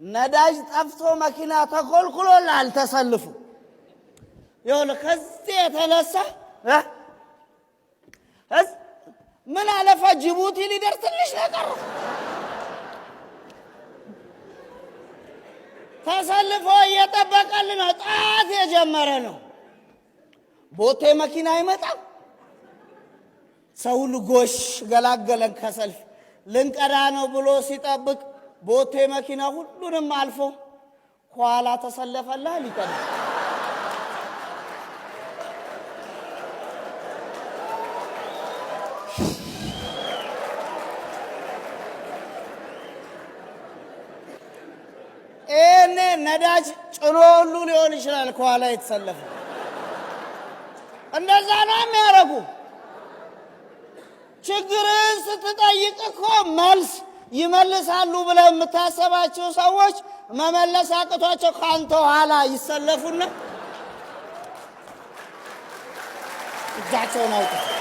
ነዳጅ ጠፍቶ መኪና ተኮልኩሎልሃል ተሰልፉ። ይኸውልህ ከዚህ የተነሳ ምን አለፋ ጅቡቲ ሊደርስ ትንሽ ነው የቀረው። ተሰልፎ እየጠበቀልን ነው። ጣት የጀመረ ነው። ቦቴ መኪና አይመጣም። ሰው ሁሉ ጎሽ ገላገለን ከሰልፍ ልንቀዳ ነው ብሎ ሲጠብቅ ቦቴ መኪና ሁሉንም አልፎ ኋላ ተሰለፈላ ሊቀዳ። ይሄኔ ነዳጅ ጭኖ ሁሉ ሊሆን ይችላል ከኋላ የተሰለፈ። እንደዛ ነው የሚያደርጉ። ችግርን ስትጠይቅ እኮ መልስ ይመልሳሉ ብለህ የምታሰባቸው ሰዎች መመለስ አቅቷቸው ከአንተ ኋላ ይሰለፉና እጃቸውን አውጥተው